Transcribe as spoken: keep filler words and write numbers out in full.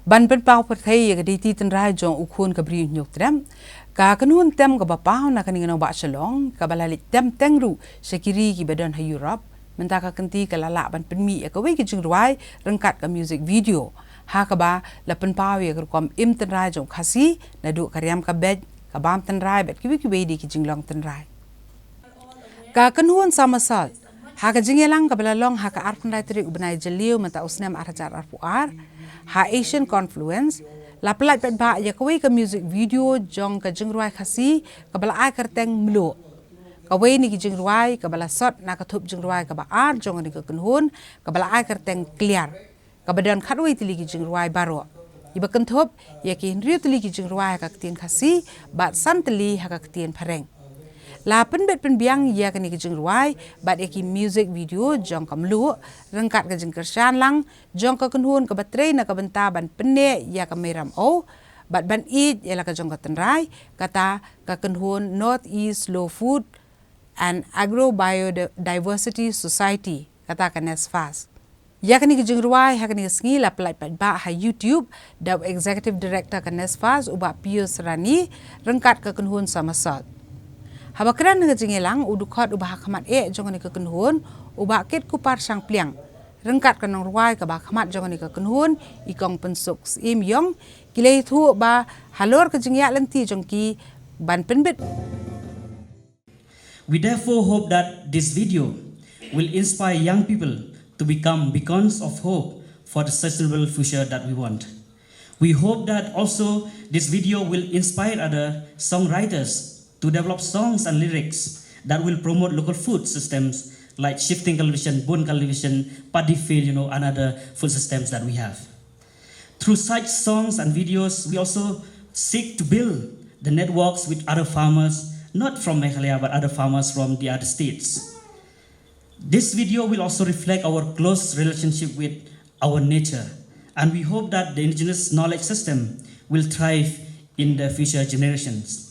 Ban pynpaw pyrthei ïa ka deiti tynrai jong u khun ka Bri u Hynñiewtrep, ka kynhun tem kaba paw na ka Nongbaha Shillong, kaba la leit tem teng ruh sha ki ri kiba don ha Europe, mynta ka kynti ka la lah ban pynmih ïa kawei ka jingrwai ryngkat ka music video, ha kaba la pynpaw ïa ka rukom im tynrai jong u Khasi, naduh ka riam ka beit, ka bam tynrai bad kiwei kiwei de ki jinglong tynrai. Ka kynhun Somersault, ha ka jingïalang kaba la long ha ka arphew lai tarik u bnai Jylliew mynta u snem ar hajar arphew ar, ha Asian Confluence, la pyllait paidbah ïa kawei ka music video jong ka jingrwai Khasi kaba la ai kyrteng Mluh. Kawei na ki jingrwai kaba la sot na ka thup jingrwai kaba ar jong kane ka kynhun, kaba la ai kyrteng Kliar, kaba don khatwei tylli ki jingrwai baroh. Kiba kynthup ïa ki hynriew tylli ki jingrwai ha ka ktien Khasi bad san tylli ha ka ktien Phareng. La pynbit pynbiang ïa kane ka jingrwai bad ïa ki music video jong ka Mluh, ryngkat ka jingkyrshan lang jong ka kynhun kaba trei na ka bynta ban pynneh ïa ka Mei Ramew bad ban ïeit ïa la ka jong ka tynrai, kata ka kynhun North East Slow Food and Agro Biodiversity Society, kata ka NESFAS. Ïa kane ka jingrwai ha kane ka sngi la pyllait paidbah ha YouTube da u Executive Director ka NESFAS, u Bah Pius Rani, ryngkat ka kynhun Somersault. Haba kren ha ka jingïalang, u dkhot uba ha khmat eh jong kane ka kynhun, u Bah Kitkupar Shangpliang, ryngkat ka nongrwai kaba ha khmat jong kane ka kynhun, i Kong Pynsuk Syiem Ïong, ki la ïathuh ba halor ka jingïaid lynti jong ki ban pynbit. We therefore hope that this video will inspire young people to become beacons of hope for the sustainable future that we want. We hope that also this video will inspire other songwriters to develop songs and lyrics that will promote local food systems like shifting cultivation, bun cultivation, paddy field, you know, and other food systems that we have. Through such songs and videos, we also seek to build the networks with other farmers, not from Meghalaya, but other farmers from the other states. This video will also reflect our close relationship with our nature, and we hope that the indigenous knowledge system will thrive in the future generations.